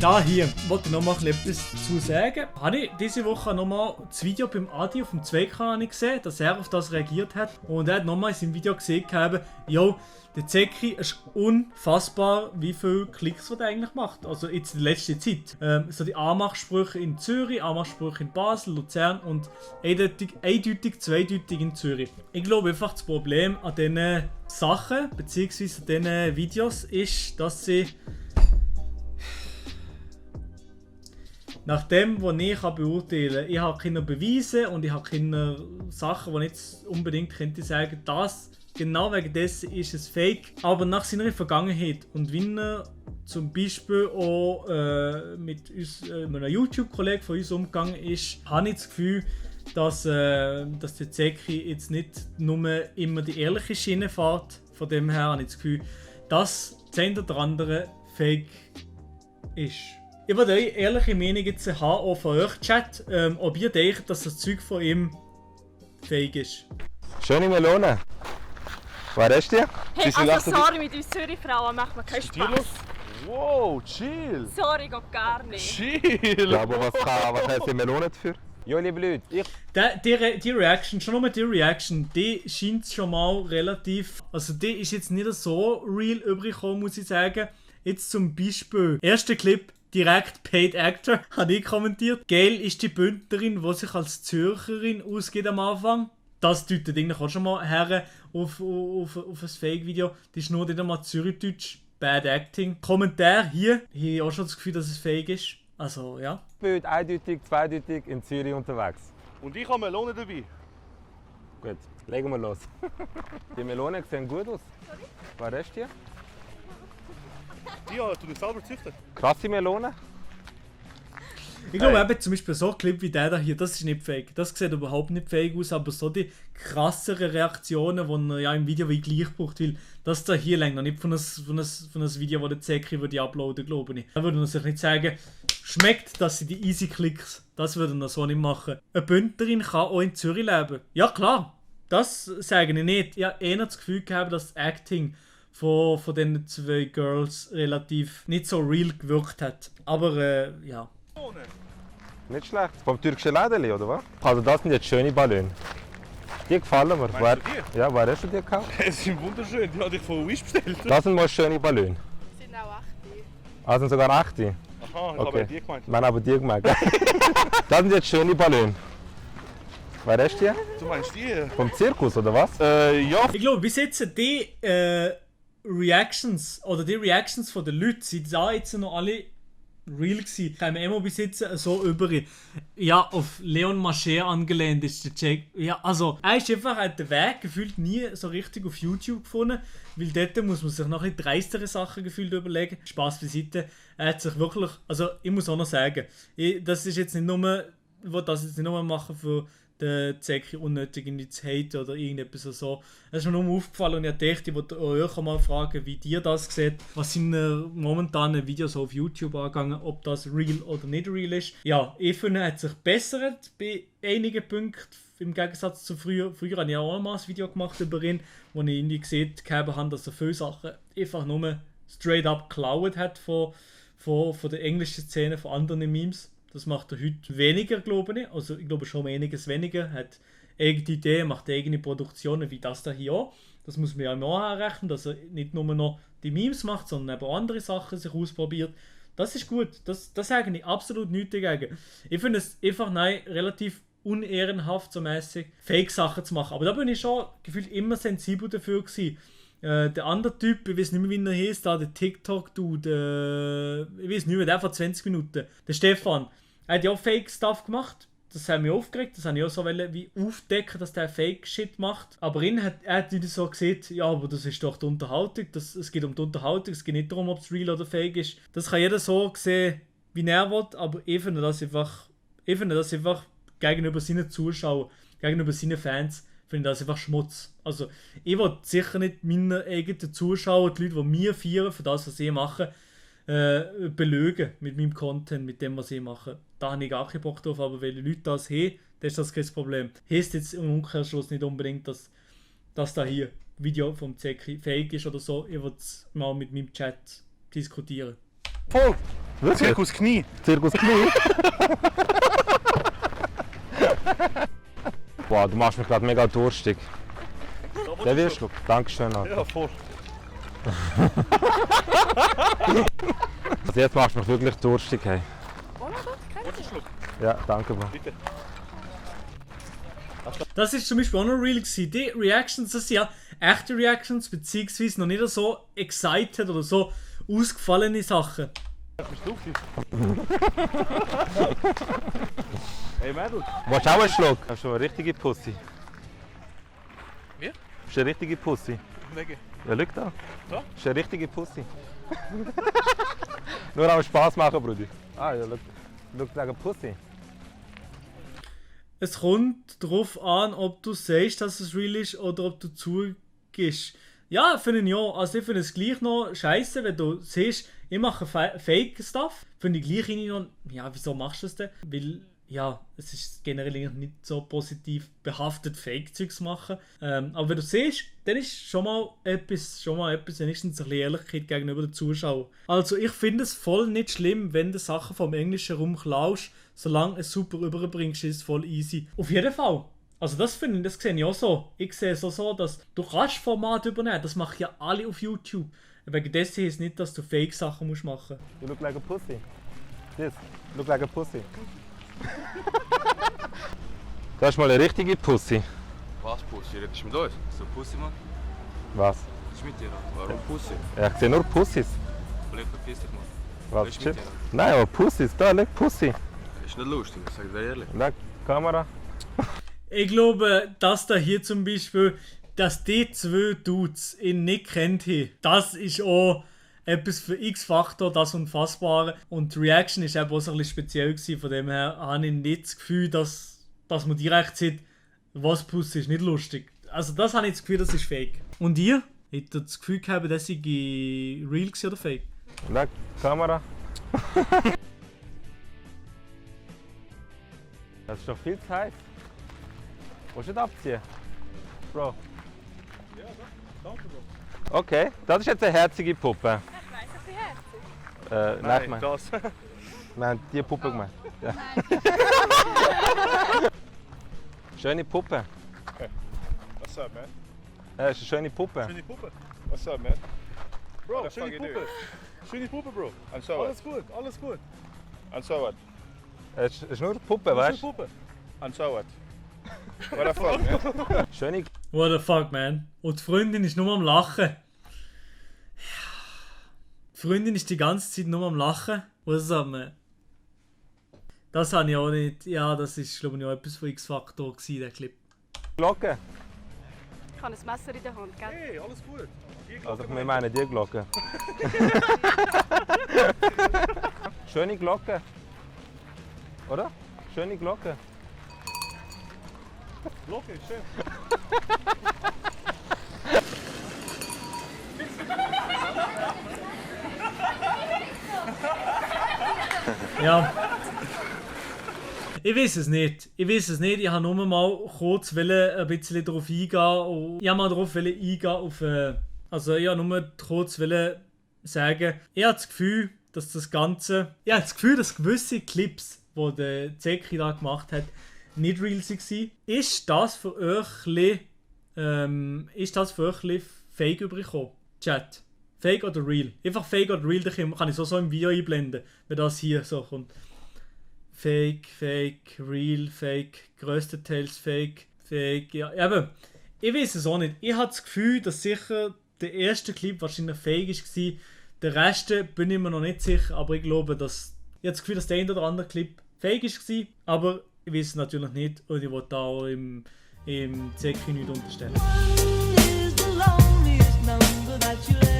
Da hier wollte ich noch mal etwas dazu sagen. Habe ich diese Woche noch mal das Video beim Adi auf dem 2-Kanal gesehen, dass er auf das reagiert hat. Und er hat noch mal in seinem Video gesehen, jo, der Zeki ist unfassbar, wie viele Klicks er eigentlich macht. Also jetzt in der letzten Zeit. So die Anmachsprüche in Zürich, Anmachsprüche in Basel, Luzern und eindeutig, zweideutig in Zürich. Ich glaube einfach, das Problem an diesen Sachen, bzw. an diesen Videos ist, dass sie nach dem, was ich beurteilen kann, ich habe keine Beweise und ich habe keine Sachen, die ich jetzt unbedingt könnte sagen, dass genau wegen dessen ist es fake. Aber nach seiner Vergangenheit und wie er zum Beispiel auch mit einem YouTube-Kollegen von uns umgegangen ist, habe ich das Gefühl, dass der Zeki jetzt nicht nur immer die ehrliche Schiene fährt. Von dem her habe ich das Gefühl, dass das eine oder andere fake ist. Ich würde eure ehrliche Meinung jetzt haben, auch von euch, Chat, ob ihr denkt, dass das Zeug von ihm fake ist. Schöne Melone. Was hast du dir? Hey, also sorry, mit uns Zürich-Frauen macht man keinen Spaß. Wow, chill. Sorry, geht gar nicht. Chill. Ja, aber was heißt die Melone dafür? Ja, liebe Leute, Die Reaction, schon nur die Reaction, die scheint schon mal relativ. Also, die ist jetzt nicht so real übergekommen, muss ich sagen. Jetzt zum Beispiel, erster Clip. Direkt Paid Actor, habe ich kommentiert. Geil ist die Bündnerin, die sich als Zürcherin ausgeht am Anfang. Das deutet eigentlich auch schon mal her auf ein Fake-Video. Das ist nur nicht einmal Zürichdeutsch. Bad Acting. Kommentar hier. Hier habe ich auch schon das Gefühl, dass es fake ist. Also, ja. Bild eindeutig, zweideutig in Zürich unterwegs. Und ich habe Melone dabei. Gut, legen wir los. Die Melonen sehen gut aus. Was hast du hier? Die hast du dich selber gezüchtet. Krasse Melone. Ich glaube eben zum Beispiel so ein Clip wie der da hier, das ist nicht fake. Das sieht überhaupt nicht fake aus, aber so die krasseren Reaktionen, die er ja im Video wie gleich braucht, weil das da hier länger nicht von einem Video, das der Zeki würde uploaden, glaube ich. Da würde er sich nicht sagen, schmeckt, dass sie die Easy Clicks, das würde er so nicht machen. Eine Bündnerin kann auch in Zürich leben. Ja klar, das sage ich nicht. Ich habe eher das Gefühl gehabt, dass das Acting von den zwei Girls relativ nicht so real gewirkt hat. Aber ja. Nicht schlecht. Vom türkischen Lädeli, oder was? Also das sind jetzt schöne Ballons. Die gefallen mir. Meinst du die? Ja, wer hast du dir gekauft? Es sind wunderschön, die habe ich von Wish bestellt. Das sind mal schöne Ballons. Das sind auch 8. Ah, sind sogar 8. Aha, ich habe die gemeint. Nein, aber die gemeint. Das sind jetzt schöne Ballons. Wer hast du die? Du meinst die? Vom Zirkus, oder was? Ja. Ich glaube, bis jetzt die Reactions oder die Reactions von den Leuten sind da jetzt noch alle real gewesen. Kommen immer bis jetzt so über. Ja, auf Leon Mascher angelehnt ist der Jack. Ja, also, er ist einfach hat den Weg gefühlt nie so richtig auf YouTube gefunden, weil dort muss man sich noch ein bisschen dreistere Sachen gefühlt überlegen. Spaß beiseite. Er hat sich wirklich, also ich muss auch noch sagen, das ist jetzt nicht nur, ich will das jetzt nicht nur machen für den Zeki unnötig in zu haten oder irgendetwas so. Es ist mir nur aufgefallen und ich dachte, ich wollte euch mal fragen, wie ihr das seht, was sind momentanen Videos auf YouTube angegangen, ob das real oder nicht real ist. Ja, ich finde, er hat sich bessert bei einigen Punkten im Gegensatz zu früher. Früher habe ich auch mal ein Video gemacht über ihn, wo ich irgendwie gesehen habe, dass er viele Sachen einfach nur straight up geklaut hat von der englischen Szene, von anderen Memes. Das macht er heute weniger, glaube ich. Also ich glaube schon einiges weniger. Hat eigene Ideen, macht eigene Produktionen, wie das da hier auch. Das muss man ja immer anrechnen, dass er nicht nur noch die Memes macht, sondern eben andere Sachen sich ausprobiert. Das ist gut. Das sage ich absolut nichts dagegen. Ich finde es einfach relativ unehrenhaft, so mäßig Fake-Sachen zu machen. Aber da bin ich schon gefühlt immer sensibel dafür gewesen. Der andere Typ, ich weiß nicht mehr, wie er heißt, der TikTok-Dude, ich weiß nicht mehr, der vor 20 Minuten, der Stefan. Er hat ja auch Fake-Stuff gemacht. Das hat mich aufgeregt. Das habe ich auch so wie aufdecken, dass der Fake-Shit macht. Aber er hat wieder so gesagt, ja, aber das ist doch die Unterhaltung. Es geht um die Unterhaltung. Es geht nicht darum, ob es real oder fake ist. Das kann jeder so sehen, wie er will. Aber ich finde das einfach gegenüber seinen Zuschauern, gegenüber seinen Fans, finde das einfach Schmutz. Also, ich will sicher nicht meine eigenen Zuschauer, die Leute, die mir feiern für das, was ich mache, belügen mit meinem Content, mit dem, was ich mache. Da habe ich gar keinen Bock drauf, aber wenn die Leute das haben, dann ist das kein Problem. Heißt jetzt im Umkehrschluss nicht unbedingt, dass da hier Video vom Zeki fake ist oder so. Ich will es mal mit meinem Chat diskutieren. Voll! Wirklich? Zirkus Knie. Zirkus Knie? Boah, du machst mich gerade mega durstig. Der wirst du. Dankeschön, Alter. Ja, voll. Also jetzt machst du mich wirklich durstig, hey. Ja, danke, Bro. Bitte. Das ist zum Beispiel auch noch real gewesen. Die Reactions, das sind ja echte Reactions, beziehungsweise noch nicht so excited oder so ausgefallene Sachen. Bist du lustig? Hey Mädel. Willst du auch einen Schluck? Hast du eine richtige Pussy? Wie? Bist du eine richtige Pussy? Wege. Ja, schau da. Da? Bist du eine richtige Pussy? Nur am Spaß machen, Bruder. Ah ja, schau like Pussy. Es kommt darauf an, ob du sagst, dass es real ist oder ob du zugibst. Ja, finde ich ja. Also ich finde es gleich noch scheiße, wenn du siehst, ich mache Fake-Stuff. Finde ich gleich irgendwie noch, ja, wieso machst du das denn? Weil, ja, es ist generell nicht so positiv behaftet, Fake-Zeugs zu machen. Aber wenn du siehst, dann ist schon mal etwas, wenigstens ein bisschen Ehrlichkeit gegenüber den Zuschauern. Also ich finde es voll nicht schlimm, wenn du Sachen vom englischen Raum klaust, solange es super überbringst, ist es voll easy. Auf jeden Fall. Also das finde ich, das sehe ich auch so. Ich sehe es auch so, dass du kannst Format übernehmen. Das machen ja alle auf YouTube. Wegen dessen ist es nicht, dass du Fake-Sachen musst machen. You look like a pussy. This. Look like a pussy. Das ist mal eine richtige Pussy. Was Pussy? Redest du mit uns? So Pussy, Mann? Was? Was ist mit dir? Warum Pussy? Ja, ich sehe nur Pussys. Kollege, verpiss dich, Mann. Was? ist mit Shit? dir? Nein, aber Pussys. Da, leg Pussy. Ist nicht lustig, ich sag dir ehrlich. Leg Kamera. Ich glaube, dass da hier zum Beispiel, dass die zwei Dudes ihn nicht kennt haben, das ist auch etwas für X-Faktor, das Unfassbare. Und die Reaction ist eben auch so ein bisschen speziell gewesen. Von dem her habe ich nicht das Gefühl, dass man direkt sieht, was Pussy ist, nicht lustig. Also das habe ich das Gefühl, das ist fake. Und ihr? Habt ihr das Gefühl gehabt, dass ich real gewesen oder fake? Leg Kamera. Das ist doch viel zu heiß. Willst du nicht abziehen? Bro. Ja, danke, Bro. Okay, das ist jetzt eine herzige Puppe. Ich weiss, ich bin herzig. Nein, ich meine, das. wir haben die Puppe gemeint. Ja. Schöne Puppe. What's up, man? Ja, ist eine schöne Puppe. Schöne Puppe. What's up, man? Bro, What the schöne fuck you Puppe. Schöne Puppe, Bro. And so what? Alles gut, alles gut. And so what? Es ist nur eine Puppe, Schöne weißt du? Puppe. And so what? What the fuck, man? Schöne. What the fuck, man? Und die Freundin ist nur am Lachen. Ja. Die Freundin ist die ganze Zeit nur am Lachen. Was sagt man? Das habe ich auch nicht. Ja, das ist, glaube ich, auch etwas von X-Faktor gewesen, der Clip. Glocke. Ich habe ein Messer in der Hand, gell? Hey, alles gut. Die Also Glocke wir meinen die Glocke. Schöne Glocke. Oder? Schöne Glocke. Glocke, schön. Ja. Ich weiß es nicht. Ich habe nur mal kurz ein bisschen darauf eingehen. Ich habe mal darauf eingehen. Also ich habe nur kurz sagen, ich habe das Gefühl, dass das Ganze. Ich habe das Gefühl, dass gewisse Clips, die der Zeki da gemacht hat, nicht real waren. Ist das für euch fake übergekommen? Chat. Fake oder real? Einfach fake oder real, dann kann ich so im Video einblenden, wenn das hier so kommt. Fake, real, fake, größtenteils fake, ja. Eben, ich weiß es auch nicht. Ich habe das Gefühl, dass sicher der erste Clip wahrscheinlich fake war. Der Rest bin ich mir noch nicht sicher, aber ich glaube, dass. Ich habe das Gefühl, dass der ein oder andere Clip fake war, aber ich weiß es natürlich nicht und ich wollte da auch im Zeki nichts unterstellen. Is the loneliest number that you'll